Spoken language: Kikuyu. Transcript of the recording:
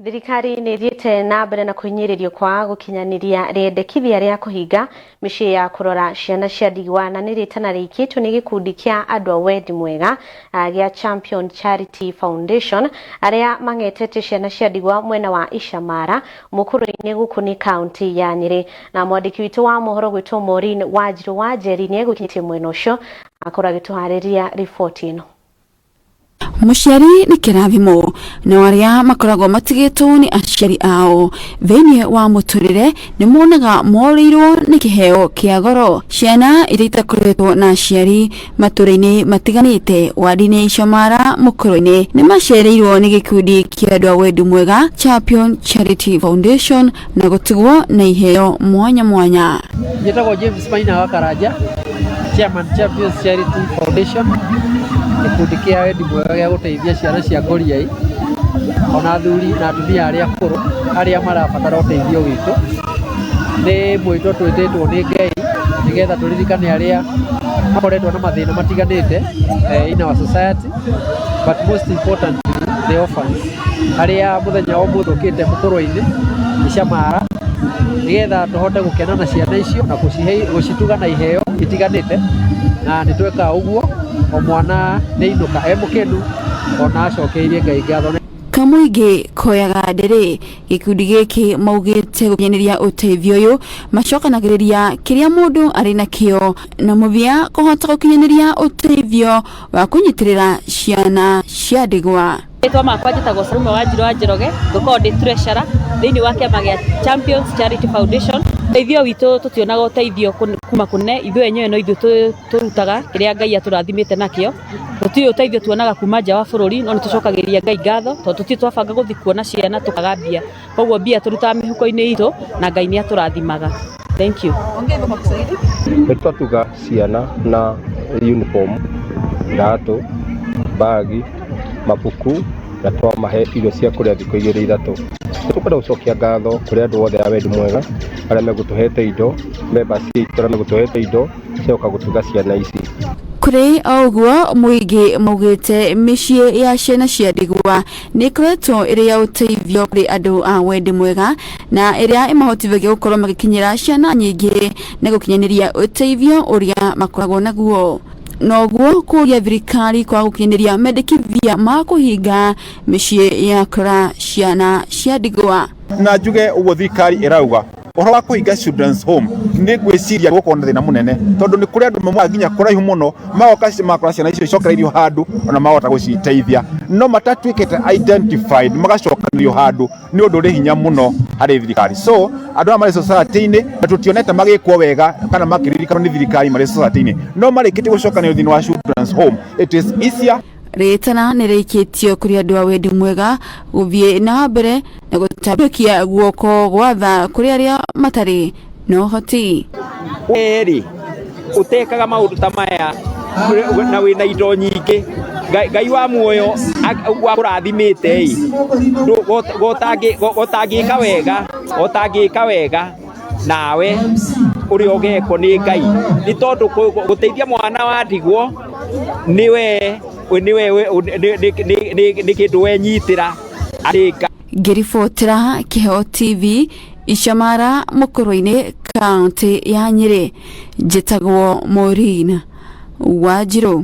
Thirikari nĩ ĩthiĩte na mbere na kũhinyĩrĩrio kwaga gũkinyanĩria rĩendekithia rĩa kũhinga mĩciĩ ya kũrora ciana cia ndigwa na nĩ rĩtana rĩikĩtio nĩ gĩkundi kĩa andũ a wendi mwega gĩa Champion Charity Foundation arĩa mang'etetie ciana cia ndigwa mwena wa Icamara Mũkũrũ-inĩ gũkũ nĩ kaunti ya Nyĩrĩ. Na mwandĩki witũ wa mohoro gwĩtwo Maureen Wanjirũ wa Njeri nĩ egũkinyĩtie mwena ũcio akorwo agĩtũharĩria riboti ĩno. Mũciari nĩ kĩrathimo no arĩa makoragwo matigĩtwo nĩ aciari ao thĩinĩ wa mũtũrĩre nĩ monaga morĩirwo nĩ kĩheo kĩa goro. Ciana iria itakoretwo na aciari matũra-inĩ matiganĩte wadi-inĩ Icamara Mũkũrũ-inĩ nĩ macereirwo nĩ gĩkundi kĩa andũ a wendi mwega Champion Charity Foundation na gũtigwo na iheo mwanya mwanya. Njĩtagwo James Maina wa Karanja, Chairman Champions Charity Foundation, gĩkundi kĩa wendi mwega gĩa gũteithia ciana cia ngoriai, ona athuri na atumia arĩa akũrũ arĩa marabatara ũteithio witũ. Nĩ mwĩto twĩtĩtwo nĩ Ngai nĩgetha tũririkane arĩa makoretwo na mathĩna matiganĩte in our society, but most importantly the orphans. Arĩa mũthenya wa ũmũthĩ ũkĩte mũkũrwe-inĩ Icamara nĩgetha tũhote gũkena na ciana icio na gũcituga na iheo itiganĩte, na nĩ tweka ũguo o mwana nĩ ainũka e mũkenu ona acokeirie Ngai ngatho. Kamũingĩ koyaga ndĩrĩ gĩkundi gĩkĩ maugĩte gũkinyanĩria ũteithio ũyũ macokanagĩrĩria kĩrĩa mũndũ arĩ nakĩo na mũthia kũhota gũkinyanĩria ũteithio wa kũnyitĩrĩra ciana cia ndigwa. Rĩtwa makwa njĩtagwo Salome Wanjirũ wa Njoroge, ngũkorwo ndĩ treasurer thĩinĩ wa kĩama gĩa Champions Charity Foundation. Ũteithio witũ tũtionaga ũteithio kuma kũnene, ithuĩ enyewe no ithuĩ tũrutaga kĩrĩa Ngai atũrathimĩte nakĩo. Gũtirĩ ũteithio tuonaga kuma nja wa bũrũri, no nĩ tũcokagĩria Ngai ngatho tondũ tũtirĩ twabanga gũthiĩ kuona ciana tũkaga mbia. Koguo mbia tũrutaga mĩhuko-inĩ itũ na Ngai nĩ atũrathimaga. Thank you. Nĩ twatuga ciana na uniform, iratũ, bagi, mabuku na twamahe irio cia kũrĩa thikũ igĩrĩ ithatũ. Nĩ tũkwenda gũcokia ngatho kũrĩ andũ othe a wendi mwega arĩa megũtũhete indo, members aitũ arĩa megũtũhete indo cia gũka gũtuga ciana ici. Kũrĩ o ũguo mũingĩ maugĩte mĩciĩ ya ciana cia ndigwa nĩ ĩkoretwo ĩrĩ ya ũteithio kũrĩ andũ a wendi mwega na ĩrĩa ĩmahotithagia gũkorwo magĩkinyĩra ciana nyingĩ na gũkinyanĩria ũteithio ũrĩa makoragwo naguo. Noguo kũria thirikari kwaga gũkinyanĩria mendekithia ma kũhinga mĩciĩ ya kũrora ciana cia ndigwa. Na njuge ũguo thirikari ĩrauga ũhoro wa kũhinga children's home nĩ ngwĩciria gũkorwo na thĩna mũnene tondũ nĩ kũrĩ andũ maumaga nginya kũraihu mũno magoka makora ciana icio icokereirio handũ ona mahota gũciteithia no matatuĩkĩte identified magacokanĩrio handũ nĩ ũndũ ũrĩ hinya mũno harĩ thirikari. So andũ aya marĩ society-inĩ na tũtionete magĩkwo wega kana makĩririkanwo nĩ thirikari marĩ society-inĩ no marĩkĩtie gũcokanĩrio thĩinĩ wa children's home, it is easier. Rĩtana nĩ rĩikĩtio kũrĩ andũ a wendi mwega gũthiĩ na mbere na gũtambũrũkia guoko gwa tha kũrĩ arĩa matarĩ na ũhoti. Werĩ ũtekaga maũndũ ta maya na wĩna indo nyingĩ, Ngai wa muoyo wakũrathimĩte ĩ, gotangĩka wega, gotangĩka wega nawe ũrĩa ũgekwo nĩ Ngai, nĩ tondũ gũteithia mwana wa ndigwa nĩwe nĩwe nĩ kĩndũ wenyitĩra arĩ Ngai. Ngĩribotera Kĩheo TV Icamara Mũkũrũ-inĩ kaũntĩ ya Nyĩrĩ, njĩtagwo Maureen Wanjirũ.